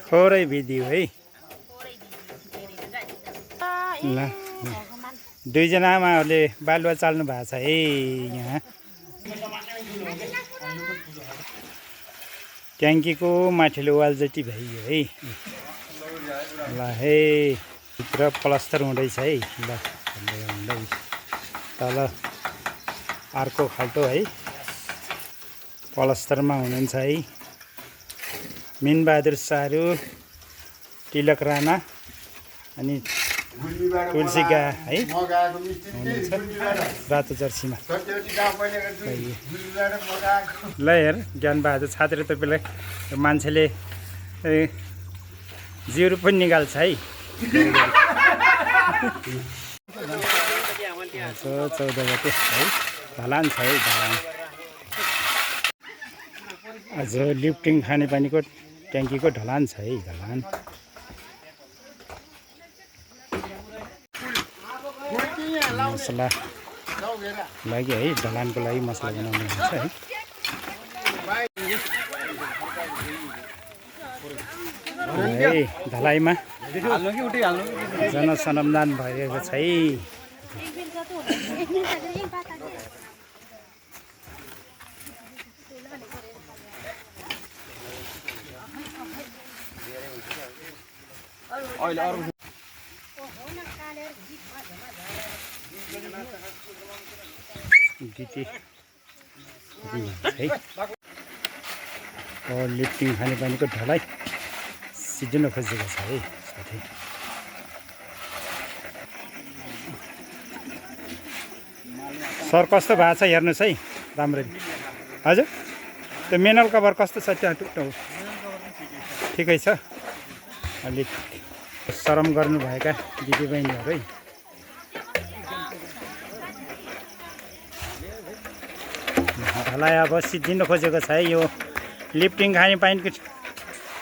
थोरै भिडियो है ल दुईजना आमाहरूले बालुवा चाल्नु भएको छ है यहाँ ट्याङ्कीको माथिल्लो वाल जति भइयो है ल है भित्र प्लास्टर हुँदैछ है ल हुँदै तल अर्को खाल्टो है प्लास्टरमा हुनुहुन्छ है मिनबहादुर सारू तिलक राणा अनि तुलसीगा है हुनुहुन्छ रातो जर्सीमा ल हेर ज्ञानबहादुर छात्र तपाईँलाई मान्छेले जिरो पनि निकाल्छ है 14 गते है ढलान छ है ढलान आज लिफ्टिङ खानेपानीको ट्याङ्कीको ढलान छ है ढलान मसला लागि है ढलानको लागि मसला बनाउनु हुन्छ है है ढलाइमा जनसंरक्षण भएको छ है लिफ्टिङ खानेपानीको ढलाइ सिद्धिन खोजेको छ है साथै सर कस्तो भएको छ हेर्नुहोस् है राम्ररी हजुर त्यो मेनल कभर कस्तो छ त्यहाँ टुक्टो ठिकै छ अलिक शरम गर्नुभएका दिदीबहिनीहरू है ढलाइ अब सिद्धिन खोजेको छ है यो लिफ्टिङ खानेपानीको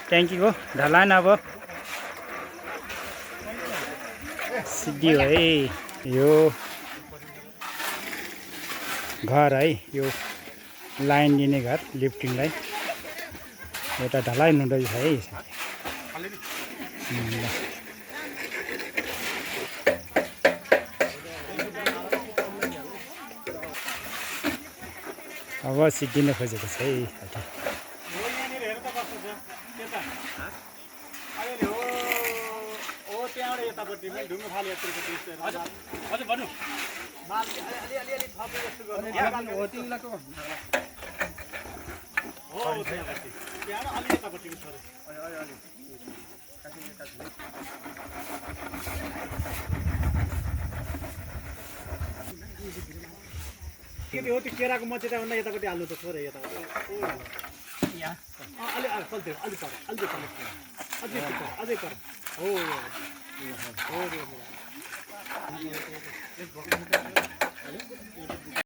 ट्याङ्कीको ढलान अब सिद्धियो है यो घर है यो लाइन दिने घर लिफ्टिङलाई एउटा ढलाइ हुँदैछ है अब सिद्धिन खोजेको छ है के हो त्यो केराको मचेटा भन्दा यतापट्टि हाल्नु त छोरा यतापट्टि अझै पर हो